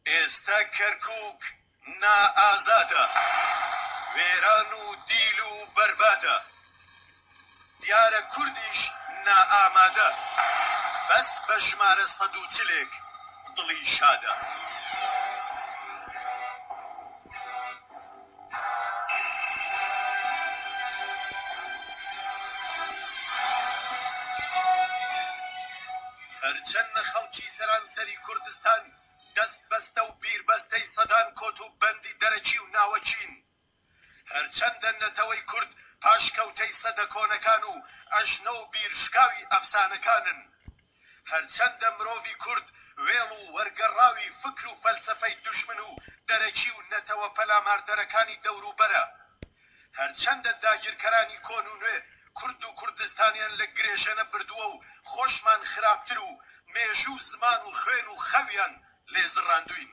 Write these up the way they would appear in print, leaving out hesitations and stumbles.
ئێستە کەرکووک نائازادە، وێران و دیل و بەربادە، دیارە کوردیش نائامادە، بەس بە ژمارە سەدوچلێک دڵی شادە. هەرچەندە خەڵکی سەرانسەری کوردستان دەست بەستە و بیر بەستەی سەدان کۆت و بەندی دەرەکی و ناوەکین، هەرچەندە نەتەوەی کورد پاشکەوتەی سەدە کۆنەکان و ئەژنۆ و بیر شکاوی ئەفسانەکانن، هەرچەندە مرۆڤی کورد وێڵ و وەرگەڕاوی فکر و فەلسەفەی دوژمن و دەرەکی و نەتەوە پەلاماردەرەکانی دەوروبەرە، هەرچەندە داگیرکەرانی کۆن و نوێ کورد و کوردستانیان لە گرێژەنە بردووە و خۆشمان خراپتر و مێژوو و زمان و خوێن و خەویان لێ زڕاندووین.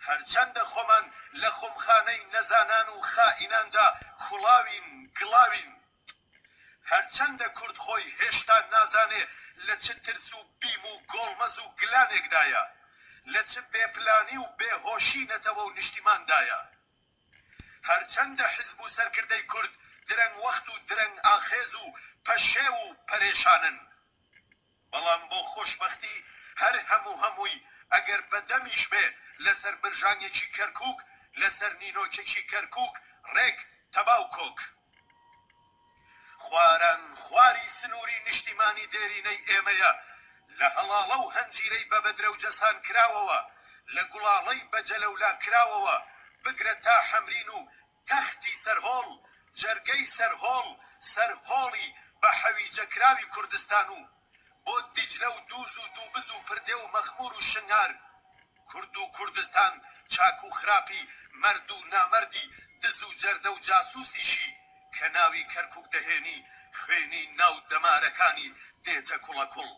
هەرچەندە خۆمان لە خومخانەی نەزانان و خائیناندا کوڵاوین، گڵاوین. هەرچەندە کورد خۆی هێشتا نازانێ لە چ ترس و بیم و گۆڵمەز و گلانێکدایە، لە چ بێپلانی و بێهۆشی نەتەوە و نیشتیماندایە. هەرچەندە حزب و سەرکردەی کورد درەنگ وەخت و درەنگ ئاخێز و پەشێو و پەرێشانن، بەڵام بۆ خۆشبەختی هەر هەموو هەمووی ئەگەر بە دەمیش بێ لەسەر برژانگێکی کەرکوک، لەسەر نینۆکێکی کەرکوک ڕێک تەبا و کۆک. خواران خواری سنووری نیشتیمانی دێرینەی ئێمەیە، لە هەڵاڵە و هەنجیرەی بە بەدرە و جەسان کراوەوە، لە گوڵاڵەی بە جەلەولا کراوەوە بگرە تا حەمرین و تەختی سەرهۆڵ، جەرگەی سەرهۆڵ، سەرهۆڵی بە حەویجە کراوی کوردستان و بۆ دیجلە و دووز و دووبز و پردێ و مەخموور و شنگار، کورد و کوردستان چاک و خراپی، مەرد و نامەردی، دز و جەردە و جاسووسیشی کە ناوی کەرکووک دەهێنی خوێنی ناو دەمارەکانی دێتە کوڵەکوڵ.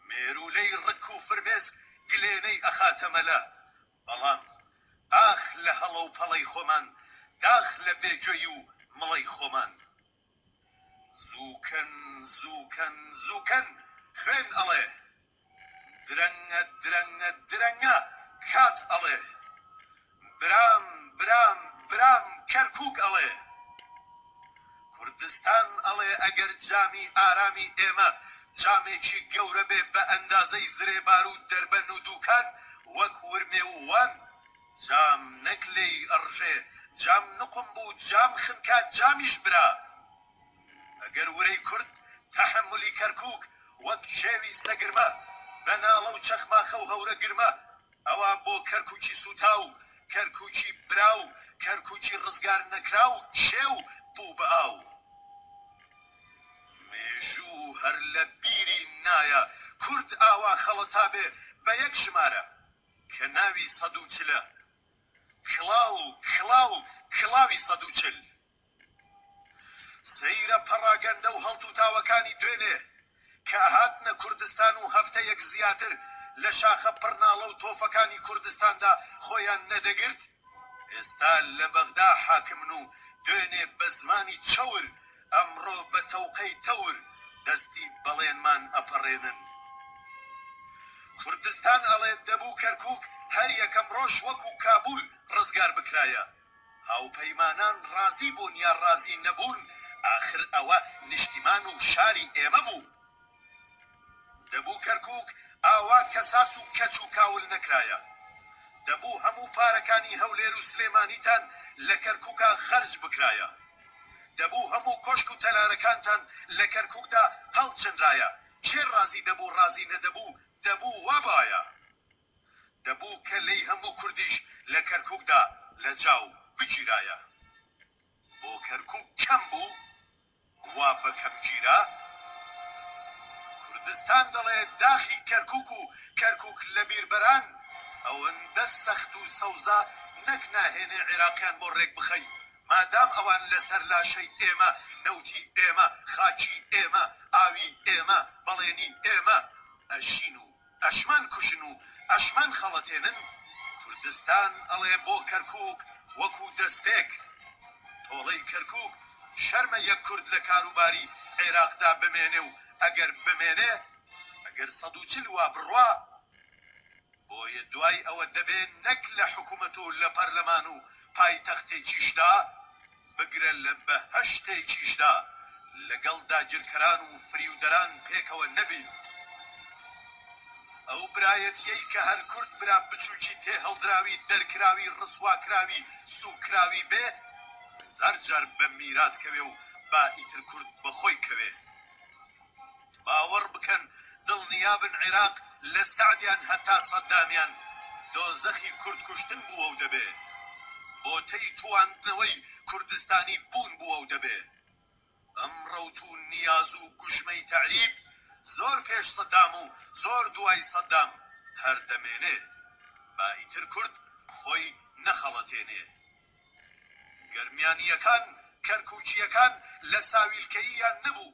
مێروولەی ڕک و فرمێسک گلێنەی ئەخاتە مەلە، بەڵام ئاخ لە هەڵە و پەڵەی خۆمان، داخ لە بێ گوێی و مڵەی خۆمان. زووکەن زووکەن زووکەن خوێن ئەڵێ. درەنگە درەنگە درەنگە کات ئەڵێ. برام برام برام کەرکوک ئەڵێ. کوردستان ئەڵێ ئەگەر جامی ئارامی ئێمە جامێکی گەورە بێ بە ئەندازەی زرێبار و دەربەن و دوکان وەک ورمێ و وان، جام نەک لێی ئەڕژێ جام نوقم بوو جام خنکا جامیش برا. ئەگەر ورەی کورد تەحەمولی کەرکوک وەک کێوی سەگرمە بە ناڵە و چەخماخە و هەورە گرمە ئەوا بۆ کەرکوکی سوتاو، کەرکوکی براو، کەرکوکی ڕزگار نەکراو کێو بوو بە ئاو. مێژوو هەر لە بیری نایە کورد ئاوا خەڵەتابێ بە یەک ژمارە کە ناوی سەدو چلە. کڵاو کڵاو کڵاوی 140. سەیرە پەڕاگەندە و هەڵتوتاوەکانی دوێنێ کە ئەهاتنە کوردستان و هەفتەیەک زیاتر لە شاخە پڕ ناڵە و تۆفەکانی کوردستاندا خۆیان نەدەگرت، ئێستا لە بەغدا حاکمن و دوێنێ بە زمانی چەور، ئەمڕۆ بە تەوقەی تەور دەستی بەڵێنمان ئەپەڕێنن. کوردستان ئەڵێ دەبوو کەرکوک هەر یەکەم ڕۆژ وەکو کابول ڕزگار بکرایە. هاوپەیمانان ڕازی بوون یا ڕازی نەبوون، ئاخر ئەوە نیشتیمان و شاری ئێمە بوو. دەبوو کەرکوک ئاوا کەساس و کەچ و کاول نەکرایە. دەبوو هەموو پارەکانی هەولێر و سلێمانیتان لە کەرکوکا خەرج بکرایە. دەبوو هەموو کۆشک و تەلارەکانتان لە کەرکوکدا هەڵچنرایە. کێ ڕازی دەبوو ڕازی نەدەبوو، دەبوو وابایە. دەبوو کەللەی هەموو کوردیش لە کەرکوکدا لە جاو بگیرایە. بۆ کەرکوک کەم بوو وا بە کەم گیرا؟ کوردستان دەڵێ داخی کەرکوک و کەرکوک لە بیربەران ئەوەندە سەخت و سەوزە نەک ناهێنێ عێراقیان بۆ ڕێک بخەی مادام ئەوان لەسەر لاشەی ئێمە نەوتی ئێمە خاکی ئێمە ئاوی ئێمە بەڵێنی ئێمە ئەژین و ئەشمان کوژن و ئەشمان خەڵەتێنن، کوردستان ئەڵێ بۆ کەرکوک وەکو دەستپێک تۆڵەی کەرکوک شەرمە یەک کورد لە کاروباری عێراقدا بمێنێ و ئەگەر بمێنێ ئەگەر 140 وا بڕوا بۆ. بۆیە دوای ئەوە دەبێ نەک لە حکومەت و لە پەرلەمان و پایتەختێکیشدا، بگرە لە بەهەشتێکیشدا لەگەڵ داگیرکەران و فریودەران پێکەوە نەبین. ئەو برایەتیەی کە هەر کورد برا بچوکی تێهەڵدراوی دەرکراوی ڕسواکراوی سوککراوی بێ، هەزار جار بە میرات کەوێ و با ئیتر کورد بە خۆی کەوێ. باوەڕ بکەن دڵنیابن عیراق لە سەعدیان هەتا سەدامیان دۆزەخی کورد کوشتن بووەو دەبێ بۆتەی تواندنەوەی کوردستانی بوون بووەو دەبێ. ئەم ڕەوت و نیاز و گوژمەی تەعریب زۆر پێش سەدام و زۆر دوای سەدام هەر دەمێنێ. با ئیتر کورد خۆی نەخەڵەتێنێ. گەرمیانییەکان، کەرکوکییەکان لە ساویلکەییان نەبوو.